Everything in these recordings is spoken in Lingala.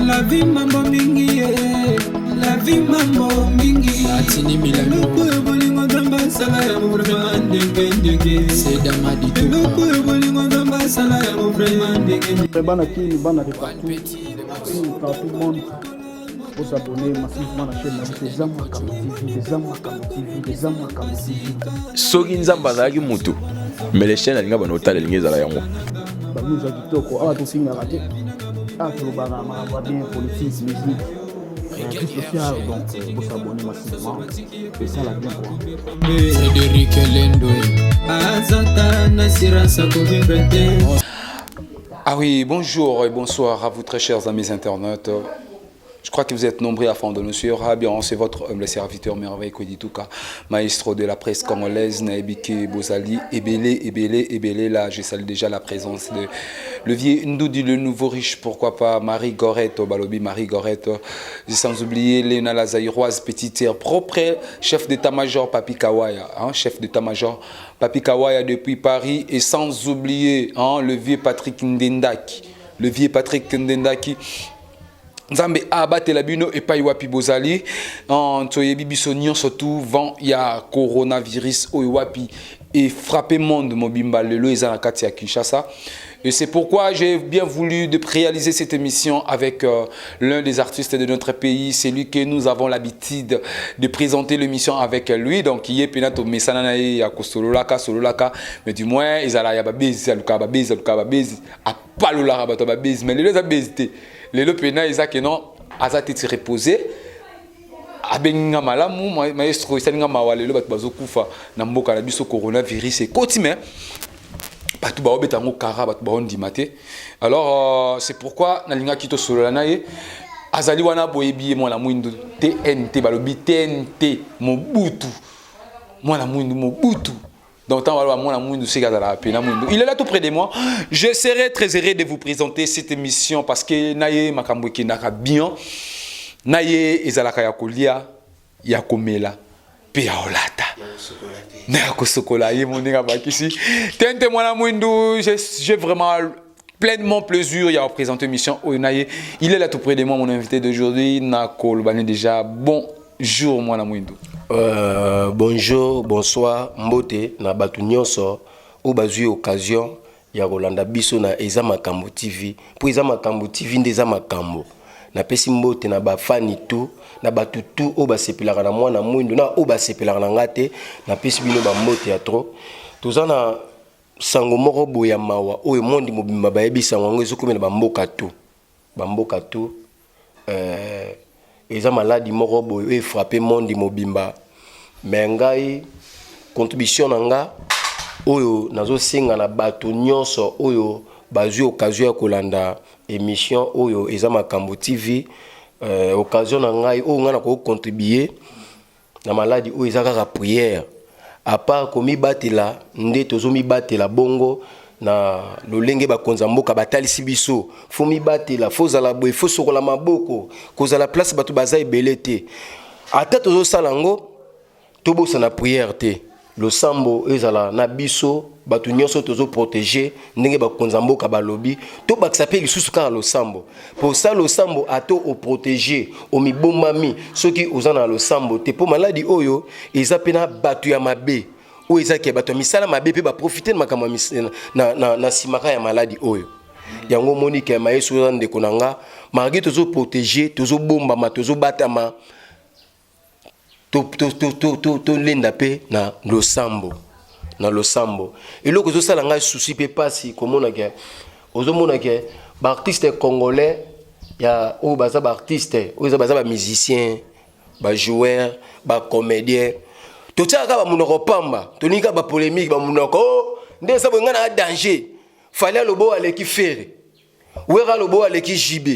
La vie mambo mingi eh. La vie mambo mingi Platini Milano. Eloko oyo bolingo Nzambe asala yango vraiment ndenge ndenge Sedama Eloko oyo bolingo Nzambe asala yango vraiment ndenge ndenge Bana Kin, bana de partout, Petit Kin, partout monde, vous abonner massivement na chaîne na biso Eza Makambo TV, Eza Makambo TV, Eza Makambo TV. Soki Nzambe azalaki mutu, mais les chaînes alinga bana otala elingi ezala yango. Ba news ya kitoko, awa tofingaka te, awa tolobaka makambo ya bien, politique, musique, vie sociale, donc vous s'abonner massivement, esala bien quoi. Frédéric Lendwe. Azata na assurance akovivre te. Ah oui, bonjour et bonsoir à vous très chers amis internautes. Je crois que vous êtes nombreux afin de nous suivre. Ah bien, c'est votre humble serviteur Merveille Kodituka, maestro de la presse congolaise, Naebike Bozali, Ebele, Ebele, Ebele. Là, je salue déjà la présence de Levier Ndoudi, le nouveau riche, pourquoi pas Marie Gorette, Balobi Marie Gorette, sans oublier Léna la Zaïroise, petite sœur propre, chef d'état-major Papi Kawaya, hein, chef d'état-major Papi Kawaya depuis Paris, et sans oublier, hein, le vieux Patrick Ndendaki, le vieux Patrick Ndendaki. Nzambe abatela bino epai wapi bozali. Toyebi biso nyonso tout vent ya coronavirus oyo wapi e frappé monde mobimba lelo eza na kati ya Kinshasa. Et c'est pourquoi j'ai bien voulu de réaliser cette émission avec l'un des artistes de notre pays, celui que nous avons l'habitude de présenter l'émission avec lui. Donc, il est penato mesana na ye ya kosololaka, sololaka, mais du moins, ezala ya babezi, aluka babezi, aluka babezi, apalolaka bato ya babezi, mais lelo eza bezi te. Lelo pena eza ke non, aza te ti reposer. Abengi nga malamu, maestro, esali nga mawa lelo bato bazokufa na mboka na biso, coronavirus ekoti, mais bato baobeta yango kara, bato baondima te. Alors c'est pourquoi nalingaki tosolola na ye. Azali wana, boyebi ye, mwana mwindu TNT, balobi TNT Mobutu, mwana mwindu Mobutu. Donc, tant voilà, moi, mwindu, c'est pena mwindu. Il est là tout près de moi. Je serai très heureux de vous présenter cette émission parce que na ye makambo ekendaka bien. Na ye ezalaka ya kolia, ya komela, pe ya olata. Na ya kosokola ye moninga bakisi. TNT mwana mwindu, j'ai vraiment pleinement plaisir ya présenter émission oyo na ye. Il est là tout près de moi, mon invité d'aujourd'hui, Nakolobani déjà. Bonjour mwana mwindu. Bonjour, bonsoir, mbote na batu nyonso oyo bazwi occasion ya kolanda biso na Eza Makambo TV. Po Eza Makambo TV nde eza makambo. Napesi mbote na bafani tu, na bato tu oyo basepelaka na mwana mwindu, na oyo basepelaka na nga te, napesi bino bambote ya trop. Toza na sango moko boye ya mawa oyo mondi mobimba bayebi sango yango, ezokomela bamboka tu. Bamboka tu, eza maladi moko boye oyo efrappe mondi mobimba. Mais ngai, contribution na nga oyo nazosenga na bato nyonso oyo bazwi occasion ya kolanda émission oyo Eza Makambo TV, occasion na ngai oyo ngai nakocontribue na maladi oyo eza kaka prière. À part komibatela nde tozomibatela bongo na lolenge bakonzi ya mboka batalisi biso, fo mibatela, fo ozala boye, fo sokola maboko, kozala place bato baza ebele te. Ata tozosala yango, tobosana prière te. Losambo ezala na biso bato nyonso tozoprotege ndenge bakonzi ya mboka balobi, tobakisa mpe lisusu kaka losambo. Mpo sa losambo, ata oprotege, omibombami, soki oza na losambo te, mpo maladi oyo eza mpe na bato ya mabe oyo ezaki ya bato ya misala mabe mpe baprofite na makambo na nsima ya maladi oyo. Yango omoni ke mayesu oza ndeko na nga, malgré tozoprotege, tozobombama, tozobatama, tolenda mpe na losambo, na losambo. Eloko ezosala ngai souci mpe mpasi, komona ke ozomona ke baartiste congolais ya oyo baza baartiste oyo eza baza bamusicien, bajoueur, bacomédien, totiaka kaka bamonoko pamba, tolingi kaka bapolémique, bamonoko oh, nde eza boye, ngai na danger. Fally aloba oyo aleki Ferre, Wera aloba oyo aleki JB,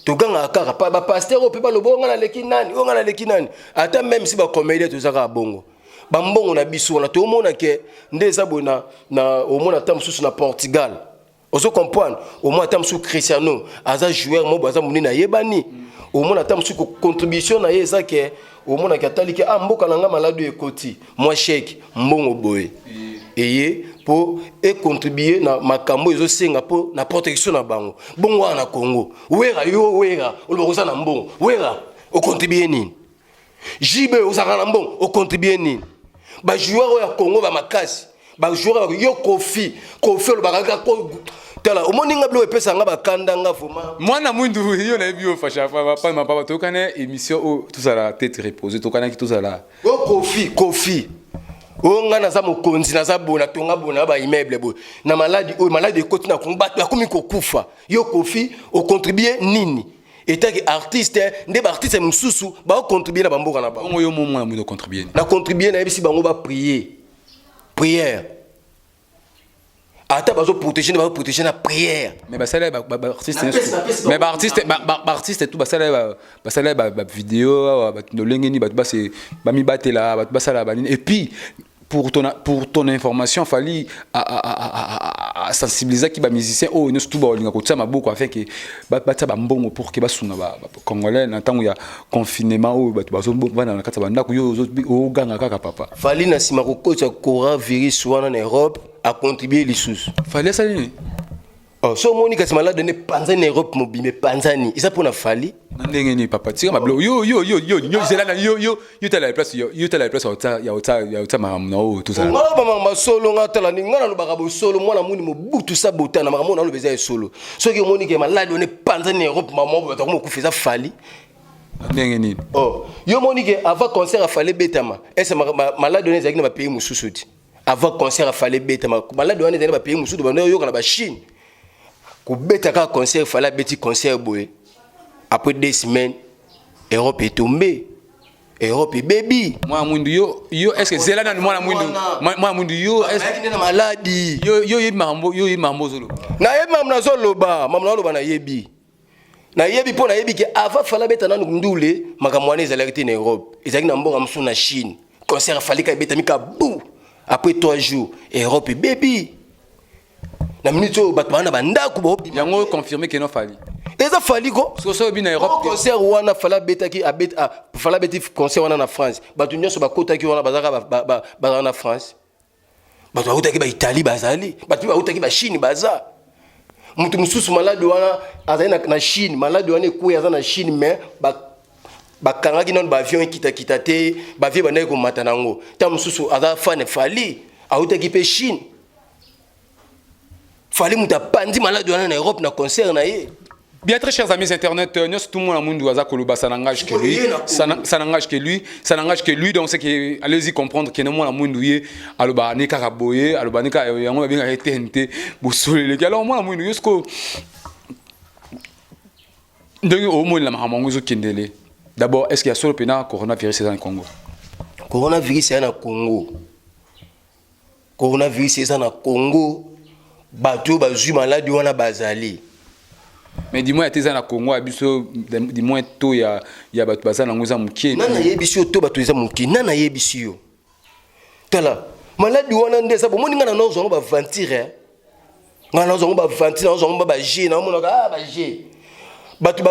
togangaka kaka pa bapasteur oyo mpe baloba oyo ngai naleki nani, oyo ngai naleki nani. Ata même si bacomédien toza kaka bongo, bambongo na biso wana tomona ke nde eza boye na omona ata mosusu na Portugal, ozo comprendre, omona ata mosusu Cristiano aza joueur moko aza monene, ayebani, omona ata mosusu contribution na ye eza ke omonaki atali ke ah, mboka na nga maladi oyo ekoti, mwa chèque mbongo boye eye. mpo econtribue na makambo ezosenga mpo na protection na bango. Bongo wana na Congo, Wera, yo Wera oloba koza na mbongo, Wera ocontribue nini? JB ozalaka na mbongo, ocontribue nini? Bajoueur oyo ya Congo bamakasi, bajoueur yo Kofi, Kofi olobaka kaka tala, omoni nga biloko epesa nga bakanda nga vraiment. Mwana mwindu, yo nayebi yo fasha papa mapapa, tokana émission oyo tozala tête reposée, tokanaki tozala. O Kofi, Kofi oyo nga naza mokonzi, naza boye, natonga boye na baimmeuble boye, na maladi oyo, maladi ekoti na Kongo, bato bakomi kokufa, yo Kofi ocontribue nini etaki artiste? Nde baartiste mosusu baocontribue na bamboka na bango. Bongo yo mo mwana mwindu ocontribue? Na contribue, nayebisi bango baprie, prière, ata bazoprotege nde bazoprotege na prière. Mais basala baartiste, mais baartiste, baartiste tout basala, basala bavideo awa, bato lolenge nini bato base bamibatela, bato basala banini. Et puis pour ton information, Fally sensibiliser ki bamusicien oyo nyonso tu baolinga kotia maboko afin ke batia bambongo pour ke basunga bacongolais na ntango ya confinement oyo bato bazovanda na kati ya bandako. Yo oganga kaka papa. Fally na nsima kokotisa coronavirus wana na Europe, acontribue lisusu. Fally asali nini? Oh, so omoni kasi malade nde epanzani na Europe mobimba, epanzani, eza mpo na Fally. Na ndenge nini papa? Tika mabilo. Yo yo yo yo yo, zela na yo yo yo, tala ya place, yo yo tala ya place ya ota ya ota makambo na oyo tozala. Nga naloba makambo solo, nga tala ni nga nalobaka bosolo. Mwana muni Mobutu sa botana, makambo naloba eza esolo. Soki omoni ke malade wana epanzani na Europe, mama, bato akoma okufa, eza Fally. Na ndenge nini? Oh, yo omoni ke avant concert afale ebetama, ese malade wana ezalaki na bapays mosusu ti avant concert afale ebetama? Malade wana ezali na bapays mosusu, bando oyoka na bachine kobeta kaka concert. Fally abeti concert boye, après 2 semaines Europe etombe, Europe ebebi. Mwana mwindu, yo yo, est ce que zela nanu, mwana mwindu, mwana mwindu, yo est ce nde na maladi? Yo yo yebi makambo, yo yebi makambo ozoloba? Nayebi makambo nazoloba, makambo nazoloba nayebi, nayebi mpo nayebi ke avant Fally abeta nanu ndule, makambo wana ezalaki te na Europe, ezalaki na mboka mosusu na Chine. Concert afali ka ebetami ka bu, après 3 jours Europe ebebi. Na minute oyo bato baa na bandako baobima. Yango confirmé ke no Fally? Eza Fally ko. Soki oyebi na Europe. Concert wana Fally abetaki, Fally abeti concert wana na France, bato nyonso bakotaki wana bazalaka bazalaka na France, bato bautaki baitalie bazali, bato mpe bautaki bachine baza. Moto mosusu maladi wana azali na Chine, maladi wana ekwei, aza na Chine, mais bakangaki nano baavion ekitakita te, baavion bandaki komata nango. Ntango mosusu aza fan Fally, autaki mpe Chine. Fally moto apandi maladi wana na Europe na concert na ye. Bien, très chers amis internautes, nyonso tout le monde mundu aza koloba, ça n'engage que lui. Ça n'engage que lui. Ça n'engage que lui. Donc c'est que allez-y comprendre que mwana mwindu ye aloba ne kaka boye, aloba ne kaka yango babenga TNT bosoleleki. Alors mwana mwindu, yo siko ndenge omonela makambo yango ezokendele. D'abord, est-ce qu'il y a solo pena coronavirus eza na Congo? Coronavirus eza na Congo. Coronavirus eza na Congo, bato oyo bazwi maladi wana bazali. Mais du moins ate eza na Congo ya biso, du moins to ya bato baza nango eza mokie. Nani ayebisi yo to bato eza mokie? Nani ayebisi yo? Tala, maladi wana nde eza, bomoni ngai na nazwa yango baventire, ngai nazwa yango baventire, nazwa yango baje, naomonaka ah baje bato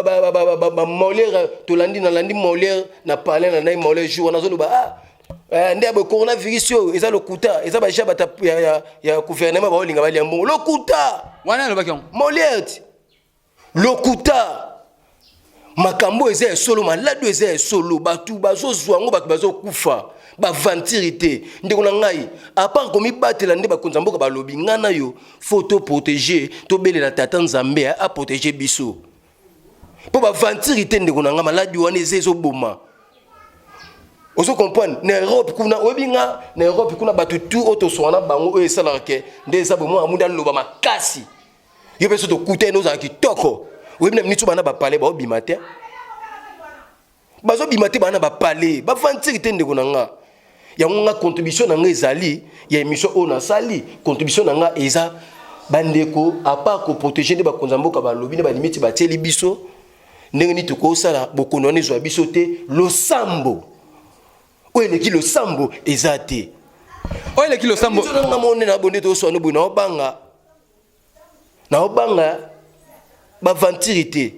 bamoliere tolandi, nalandi Molière na palin, nalandaki Molière jour wana azoloba ah nde ya boye, coronavirus oyo eza lokuta, eza baje bato ya gouvernement baolinga balia mbongo, lokuta. Wana alobaki yango? Molière ti lokuta. Makambo eza ya solo, maladi oyo eza ya solo, bato bazozwa yango, bato bazokufa, bavantire te ndeko na ngai. À part komibatela nde bakonzi ya mboka balobi, ngai na yo faut toprotege, tobelela tata Nzambe aprotege biso mpo bavantire te ndeko na ngai. Maladi wana eza ezoboma, ozo comprendre? Na Europe kuna, oyebi nga na Europe kuna bato tu oyo toswana na bango oyo esalaka ke nde eza boye, mwana mundi aloba makasi, yo mpe so tokuta ye ozala kitoko. Oyebi na miniti oyo bana bapale baobima te, bazobima te, bana bapale, bavantire te ndeko na nga. Yango nga contribution na nga ezali ya émission oyo nasali, contribution na nga eza bandeko, à part koprotege nde bakonzi ya mboka balobi nde balimiti batieli biso, ndenge nini tokosala bokono wana ezwa biso te? Losambo oyo eleki losambo eza te. Oyo eleki losambo. Nga monde na bonde toswana boye, naobanga, naobanga bavantire te,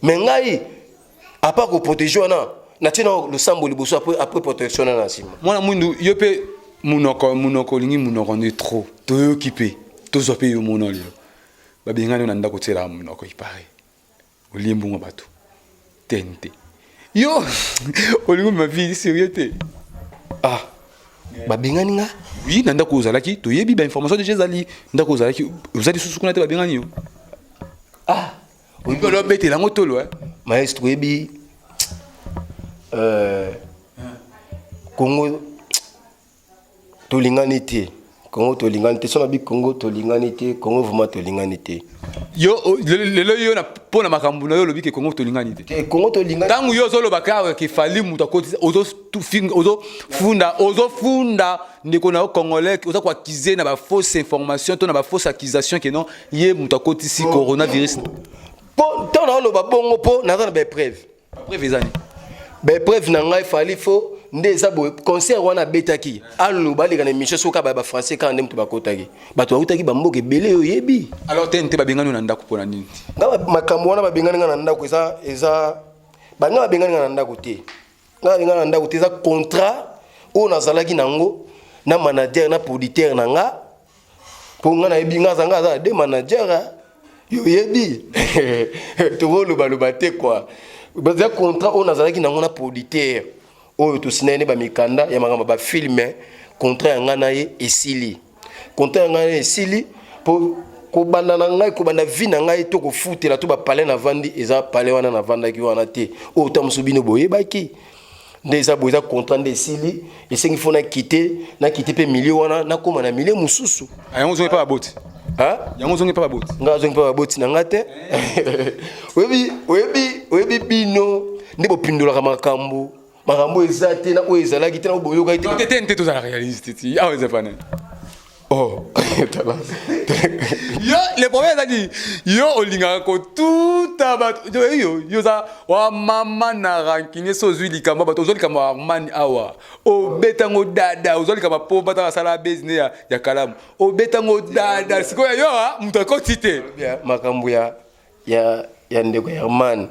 mais ngai à part koprotege wana, natie na losambo liboso, après protection na nsima. Mwana mwindu, yo mpe. Munoko munoko olingi munoko nde trop. Toyoki pe. Tozwa pe yo mona lelo. Babengani yo na ndako otielaka munoko il paraît. Olie mbongo bato. Tente. Yo olingi ma vie sérieux te. Ah. Babengani nga? Oui, na ndako ozalaki, toyebi ba information déjà ezali. Ndako ozalaki, ozali susu kuna te babengani yo. Ah. Oyebi olobetela yango tolo eh. Maestro oyebi euh, Congo tolingani te. Congo tolingani te. Sona bi Congo tolingani te. Congo vraiment tolingani te. Yo lelo yo na pona makambo na yo olobi ke Congo tolingani te. Te Congo tolingani. Tango yo ozoloba kaka ke Fally moto akotisa ozo ozo funda ozo funda ndeko na yo congolais oza ko accuser na ba fausse information to na ba fausse accusation ke non ye moto akotisi coronavirus. Po ntango naoloba bongo po naza na ba épreuve. Preuve eza nini? Ba épreuve na ngai Fally fo nde eza boye concert wana abetaki aloba aleka na émission soki ba français kaka nde moto bakotaki bato bautaki bamboka ebele oyo oyebi. Alors te nte babengani na ndako pona nini? Nga makambo wana babengani nga na ndako eza eza banga babengani nga na ndako te nga babengani na ndako te eza contrat oyo nazalaki nango na manager na producteur na nga mpo nga nayebi nga aza nga aza na deux manager yo oyebi tokolobaloba te kua eza contrat oyo nazalaki nango na producteur oyo tosinaki nde bamikanda ya makambo ya bafilme contrat ya ngai na ye esili contrat ya ngai na ye esili mpo kobanda na ngai kobanda vie na ngai to kofutela to bapalais navandi eza palais wana navandaki wana te oyo ta mosusu bino boyebaki nde eza boye eza contrat nde esili esengi fo nakite nakite mpe milieu wana nakóma na milieu mosusu ah, yango ozongi mpe baboti yango ozongi mpe baboti ngai azongi mpe baboti na ngai te oyebi oyebi oyebi bino nde bopindolaka makambo makambo eza te na oyo ezalaki te na oyo boyokaki te te te tozala réaliste ti awa eza pana Oh, tala. Yo, le problème ezali yo olingaka kotuta bato yo yo oza wa mama na rancune so ozwi likambo bato ozwa likambo ya Armani awa obeta ngo dada ozwa likambo po bata basala base ne ya, ya kalamu obeta ngo dada sikoyo yo awa moto akoti te makambo ya ya ya ndeko ya Herman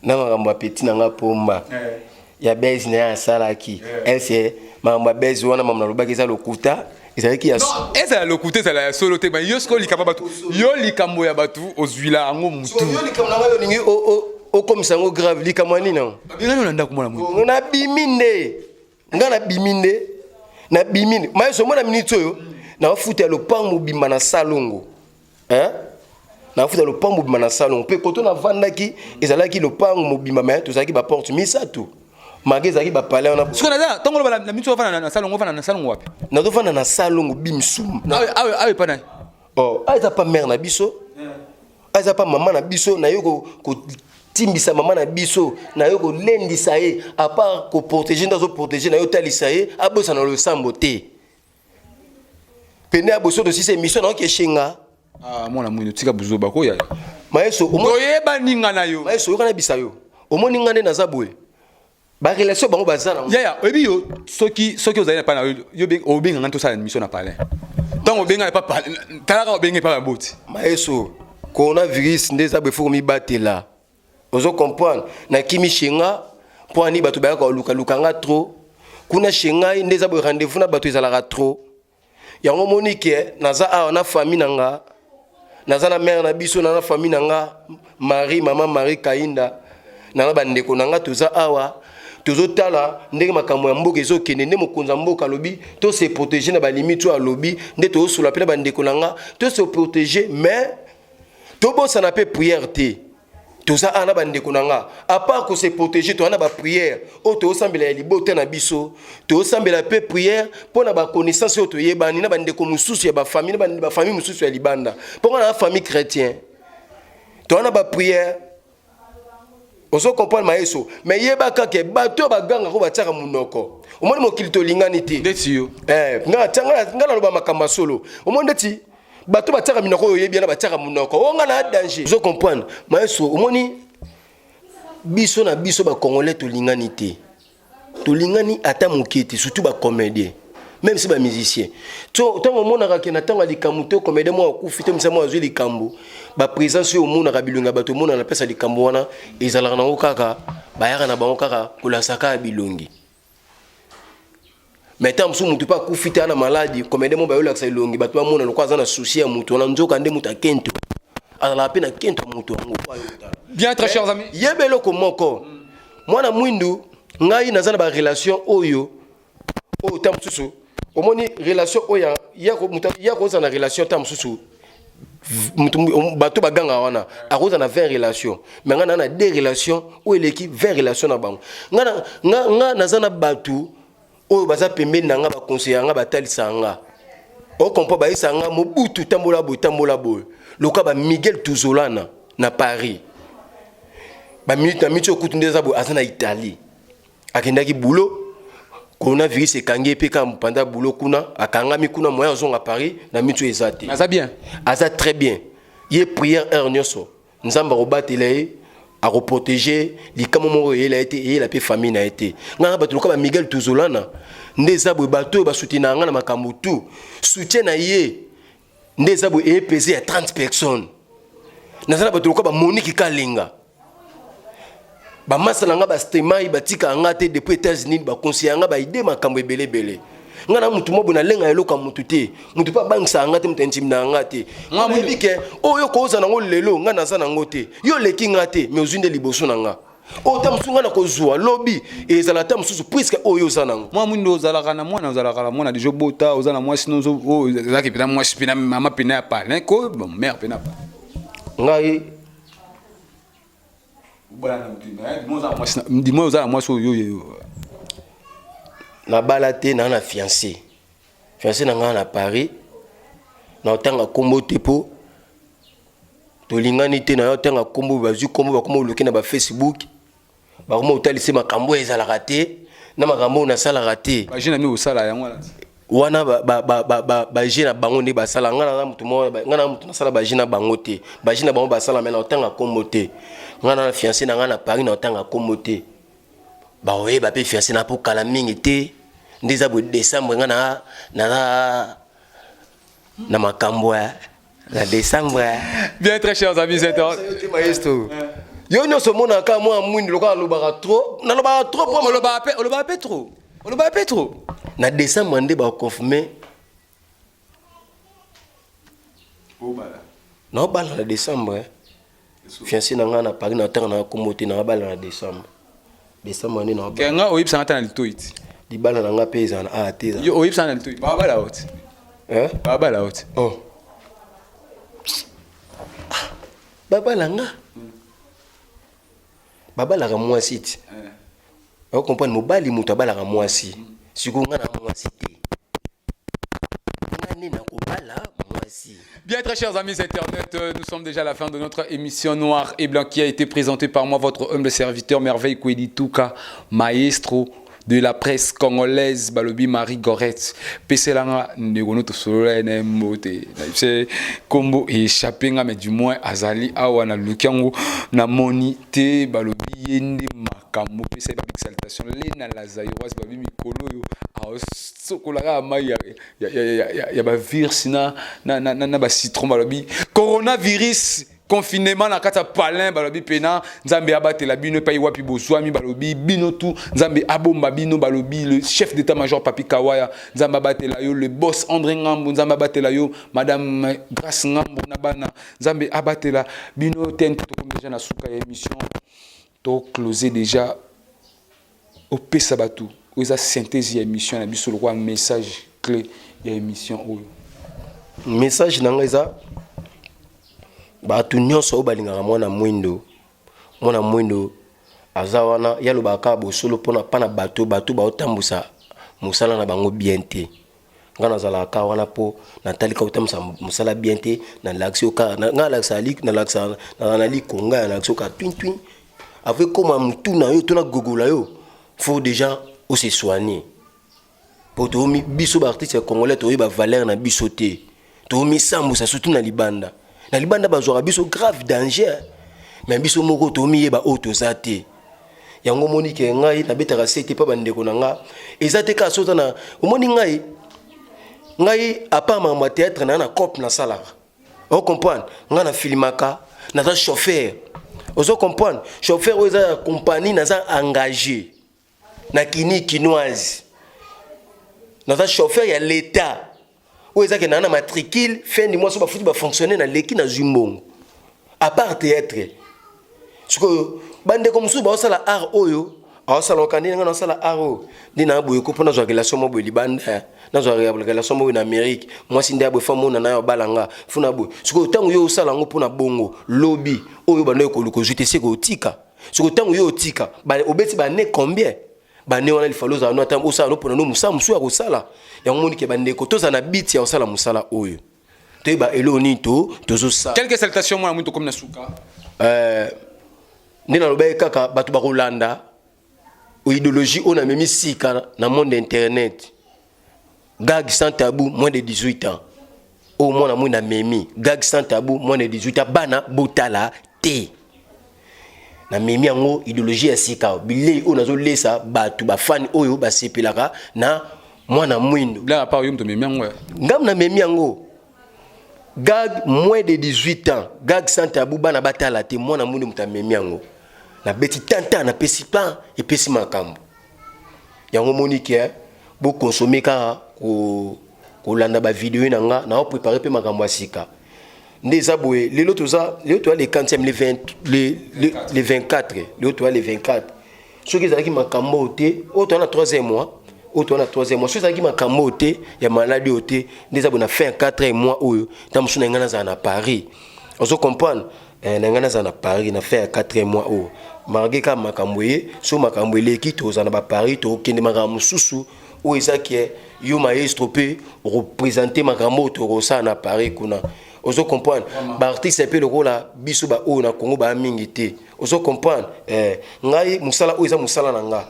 na makambo ya petit na nga pomba ya base na ye asalaki ese makambo ya base wana makambo nalobaki eza lokuta ezalaki ya ezala lokuta ezala ya solo te mais yo sikoyo likambo ya bato yo likambo ya bato ozwila yango mutu yo likambo na ngai olingi okomisa yango grave likambo ya nini yango babengani na ndako mwana moto nabimi nde nga nabimi nde nabimi nde mayeso omona miniti oyo naofuta ya lopango mobimba na salongo hein nafuta lopango mobimba na salongo mpe koto navandaki ezalaki lopango mobimba me tozalaki baporte misato mage ezalaki bapale wana sikoyo naza ntango oloba na miso ofanda na salongo ofanda na salongo wapi nazofanda na salongo bimsum awa epa nani oh aza pa mare na biso aza pa mama na biso naye kotimbisa mama na biso naye kolendisa ye apart koprotege nde azoprotege naye otalisa ye abosana losambo te pene ya boso tosisa émission naoki eshenga ah, mwana mwino tika buzoba ko yaya mayeso toyeba ninga na yo mayeso yoka nayebisa yo omoni nga nde naza boye barelation bango baza na yaya oyebi yo soki soki ozali na pa na yo obenga nga tosala émission na palin ntango obenga epa palin talaka obenga epa baboti mayeso coronavirus nde eza boye fo komibatela ozo comprendre nakimi chez nga mpo ani bato bayaka kolukaluka nga trop kuna chez ngai nde eza boye rendez-vous na bato ezalaka trop yango omoni ke naza awa na famille na nga naza na mare na biso na na famille na nga marie mama marie kainda na na bandeko na nga toza awa tozotala ndenge makambo ya mboka ezokende nde mokonzi ya mboka alobi to se protéger na balimite oyo alobi nde tozosola mpe na bandeko na nga to se protéger mais tobosana mpe prière te toza awa na bandeko na nga apart ko se protéger toza na baprière oyo tozosambela ya libota na biso tozosambela mpe prière mpo na baconnaissance oyo toyebani na bandeko mosusu ya bafamille na bafamille mosusu ya libanda mpo nga na famille chrétien toza na baprière ozo comprendre mayeso mais yeba kaka bato oyo bagangaka oyo batiaka monoko omoni mokili tolingani te ndeti yo eh, nga naloba makambo ya solo omoni ndeti bato batiaka minoko oyo oyebi wana batiaka monoko oyo nga na danger ozo comprendre maestro omoni biso na biso bacongolais tolingani te tolingani ata moke te surtout bacomédien même si bamusicien ntango omonaka ke na ntango ya likambo to comédien moko akufi to misa moko azwi likambo baprésence oyo omonaka bilongi ya bato omonana napesa likambo wana ezalaka nango kaka bayaka na bango kaka kolasa kaka bilongi. Mais ntango mosusu motu mpe akufi te, ana maladi, comédien mo bayolakisa elongi, bato bamona lokola aza na souci ya motu wana, nzoka nde moto akento azalaka mpe na kento ya motu yango. Bien, très chers amis. Yeba eloko moko, mwana mwindu, ngai naza na barelation oyo oyo ta mosusu omoni relation oyo ya kozala na relation ta mosusu bato baganga wana akozala na 20 relation, mais ngai naa na deux relation oyo eleki 20 relation na bango. Nga naza na bato oyo baza pembeni na nga, baconseiller nga, batalisa nga, ocomprend, bayesa nga mobutu, tambola boye, tambola boye, loka ba Miguel Tuzolana na Paris, baminute na minute oyo kutu nde eza boye, aza na Italie, akendaki boulot, coronavirus ekangi ye mpe kaka mopanda boulot kuna, akangami kuna, moyen azonga Paris na minute oyo eza te. Aza bien. Aza très bien. Ye prière heure nyonso, Nzambe akobatela ye, akoprotege, likambo moko eyela ye te, eyela mpe famille na ye te. Ngai na bato lokola bamiguel Tuzolana nde eza boye, bato oyo basoutenaka ngai na makambo tu, soutien na ye nde eza boye eyepese ya 30 personnes. Naza na bato lokola bamoniki Kalenga, bamasa na nga, bastemai batikaka nga te depuis États-Unis, baconseille nga, baide makambo ebele ebele. Nga na mutu moko boye nalenga eloko ya mutu te, mutu mpe abangisaka nga te, mutu intimidaka nga te. Nga nayebi ke oyo koza nango lelo, nga naza nango te, yo oleki nga te, mais ozwi nde liboso na nga. Oyo ta mosusu nga na kozwa lobi ezala ta mosusu puiske oyo oza nango. Mwa mwindo, ozalaka na mwana, ozalaka na mwana deja, obota, oza na mwasi, oyo ozalaki mpena mwasi mpena mama mpena ya palin ko, bon, mare mpena pa. Ngai Dimoi oza na mwasi oyo oyo? Nabala te, naa na fiancé, fiancé na ngai na Paris, na otanga nkombo te mpo tolingani te. Na otanga nkombo, bazwi nkombo, bakoma oluki na bafacebook, bakoma otalisi makambo oyo ezalaka te na makambo oyo nasalaka te. Baje na mi osala yango wana. Wana baje na bango nde basala. Ngai naza motu moko, ngai na motu nasala baje na bango te, baje na bango basala, me na otanga nkombo te. Ngai na fiancé na ngai na Paris, na otanga nkombo te, bakoyeba mpe fiancé na mpo kala mingi te nde eza boye. Décembre ngai na naza na makambo ya na décembre. Bien, très chers amis internautes. Maestro, yo nyonso omonaka mwa mwindu lokola alobaka trop, nalobaka trop po olobaka mpe trop, olobaka mpe trop. Na décembre nde baconfirme naobala na décembre. Fiancé na ngai na Paris, na ntango na kombo te, naobala na décembre, décembre nde naobala. Nga oyebisanga ata na litoi ti. Libala na ngai mpe ezala na a te, ezala. Yo oyebisanga na litoi, babala o ti. Hein? Babala o ti. Oh. Babala nga, babalaka mwasi ti, ocomprendre, mobali moto abalaka mwasi. Sikoyo nga na mwasi te, nga nde nakobala mwasi. Bien, très chers amis internautes, nous sommes déjà à la fin de notre émission Noir et Blanc qui a été présentée par moi, votre humble serviteur Merveille Kwedi Tuka, maestro de la presse congolaise, balobi Marie Goretz. Peselanga ndeko no tosolola na mbote. Na kombo échappé nga, mais du moins azali awa na lukiango na moni te, balobi yende makambo pesa ba salutation lena la Zaïroise, babi mikolo yo asokolaka mai ya bavirus na bacitron, balobi coronavirus, confinement na kati ya palin, balobi pena Nzambe abatela bino epai wapi bozwami, balobi bino tu Nzambe abomba bino, balobi le chef d'état major Papi Kawaya, Nzambe abatela yo, le boss André Ngambo, Nzambe abatela yo, madame Grâce Ngambo na bana, Nzambe abatela bino. Te tokomi déjà na suka ya émission, toclose déjà. Opesa bato oyo eza synthèse ya émission na biso lokola message clé ya émission oyo. Message na ngai eza bato nyonso oyo balingaka mwana mwindo. Mwana mwindo aza wana, ye alobaka kaka bosolo mpona mpa na bato. Bato baotambusa mosala na bango bien te. Ngai nazalaka kaka wana mpo natali kaka kotambusa mosala bien te. Nalakisi yo kaka, ngai nalakisaka, nalakisaka na likonga, nalakisi yo kaka twin twin avant ekóma motu na yo to nagogola yo. Faut déjà ose soigner po toyomi biso baartiste ya congolais toyeba valeur na biso te, toyomisambusa surtout na libanda. Na libanda bazwaka biso grave danger, mais biso moko toyomiyeba oyo toza te. Yango omoni ke ngai nabetaka se te mpa bandeko na nga eza te kaka so oza na omoni ngai. Ngai apart makambo ya théâtre na na cope nasalaka, ocomprendre, ngai na filimaka, naza chauffeur, ozo comprendre, chauffeur oyo eza ya compagnie, naza engagé na kini kinoise. Naza chauffeur ya l'État. Oyo eza ke naa na matricule, fin du mois so bafuti bafonctionnaire, naleki, nazwi mbongo. À part théâtre, sikoyo bandeko mosusu baosala art oyo aosala oka ndenge nga naosala art oyo nde na boye ko mpo nazwa relation mo boye libanda, nazwa relation mo boye na Amérique, mwasi nde aboye fa mona na yo abala nga funa boye. Sikoyo ntango yo osala yango mpona bongo, lobi oyo banda koluka ozwi te, seke otika. Sikoyo ntango yo otika, obeti bane combien bane wana, lifalo ozala no ata osala no mpona no mosala mosusu ya kosala yango. Monike bandeko, tozala na biti ya kosala mosala oyo, toyeba eloko nini to tozosala. Quelques salutations, mwana mwindu, komi na suka. Nde nalobaki kaka bato bakolanda idéologie oyo namemi sika na monde internet, gag sans tabou, moins de 18 ans. Oyo mwana moi namemi gag sans tabou, moins de 18 ans, bana botala te. Namemi yango idéologie ya sika, bilei oyo nazolesa bato, bafani oyo basepelaka na mwana mwindo. Blague à part, yo moto omemi yango. Ngambo namemi yango gag moins de 18 ans, gag sans tabou, bana batala te. Mwana mwindu moto amemi yango, nabeti tanta, napesi pan, epesi makambo yango. Moniki bokonsome kaka kolanda bavideo na nga, naoprépare mpe makambo ya sika. Nde eza boye, lelo toza, lelo toya le 40e, le 20, le 24, lelo toya le 24. Soki ezalaki makambo oyo te, oyo toya na 3e mois, oyo toya na 3e mois, soki ezalaki makambo oyo te ya maladi oyo te, nde eza boye na fin ya 4e mois oyo, ntango mosusu na ngai nazala na Paris. Ozo comprendre? Na ngai nazala na Paris na fin ya 4e mois oyo, malgré kaka makambo ye. So makambo eleki, tozala na baparis, tokende makambo mosusu oyo ezaki yo maestro mpe représente makambo oyo tokosala na Paris kuna. Ozo comprendre? Baartiste mpe lokola biso baoyo na Congo baya mingi te. Ozo comprendre? Ngai mosala oyo eza mosala na nga,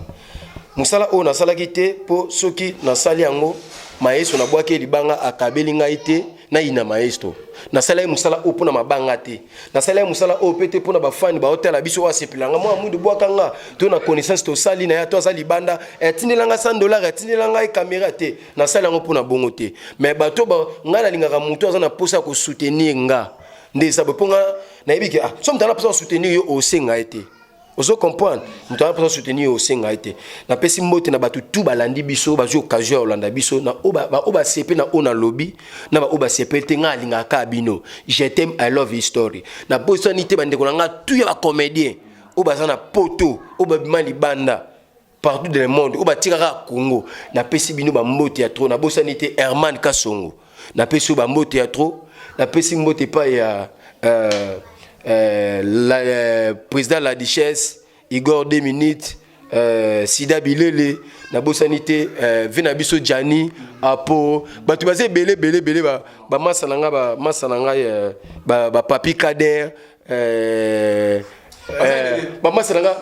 mosala oyo nasalaki te mpo soki nasali yango, maestro nabwaki libanga, akabeli ngai te, nayina maestro. Nasala ye mosala oyo mpona mabanga te, nasala ye mosala oyo mpe te mpona bafani baotala biso oyo asepelanga mwa mwindu bwaka nga to na connaissance tosali na ye to aza libanda, atindelanga 100 dollar, atindela ngai caméra te. Nasali yango mpona bongo te. Mais bato ngai nalingaka moto aza na mposa ya kosoutenir nga. Nde eza boye mpo nga nayebi ke ah, so moto aza na mposa ya kosoutenir yo, osenga ye te. Ozo comprendre? Moto aza mposa soutenir yo, osenga ye te. Napesi mbote na bato tu balandi biso, bazwi occasion ya kolanda biso, na oyo basepe na oyo nalobi, na baoyo basepeli te. Ngai alingaka kaka bino. Je t'aime, I love history. Nabosani te bandeko na ngai tu ya bacomédien oyo baza na poto, oyo babima libanda partout dans le monde, oyo batikaka Congo. Napesi bino bambote ya trop. Nabosani te Herman Kasongo, napesi oyo bambote ya trop. Napesi mbote epai ya président la duchesse Igor 2 minutes, Sida Bilele. Nabosani te ve na biso Jani Apo. Bato baza ebele ebele ebele, bamasa na ngai, bamasa na ngai, bapapi Kader, bamasa na ngai.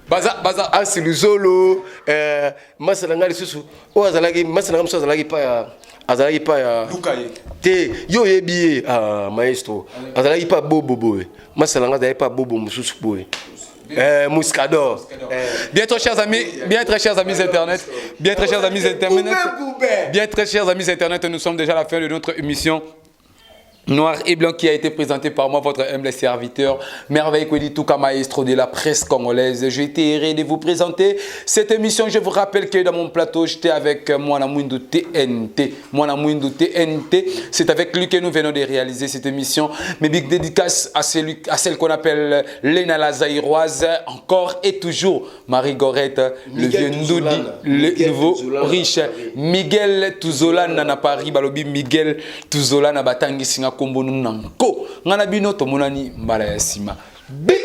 Baza baza. Ansi Luzolo, masa na ngai lisusu oyo azalaki masa na ngai mosusu, azalaki pa ya, azalaki pa ya te, yo oyebi ye, ah, maestro azalaki pa bobo boye, masa na ngai azalaki pa bobo mosusu boye, Muscador. Bien très chers amis, bien très chers amis internet, bien très chers amis internet, bien très chers amis internet, nous sommes déjà à la fin de notre émission Noir et Blanc qui a été présenté par moi, votre humble serviteur, Merveille Kwedi Touka, maestro de la presse congolaise. J'ai été heureux de vous présenter cette émission. Je vous rappelle que dans mon plateau, j'étais avec Mwana Mwindu TNT. Mwana Mwindu TNT, c'est avec lui que nous venons de réaliser cette émission. Mes big dédicaces à, celui, à celle qu'on appelle Léna la Zaïroise, encore et toujours Marie Gorette, le vieux Ndoudi, le nouveau riche, Miguel Tuzolana na Paris, balobi Miguel Tuzolana batangisi nga kombo nunu na nko. Nga na bino tomonani mbala ya nsima. Big.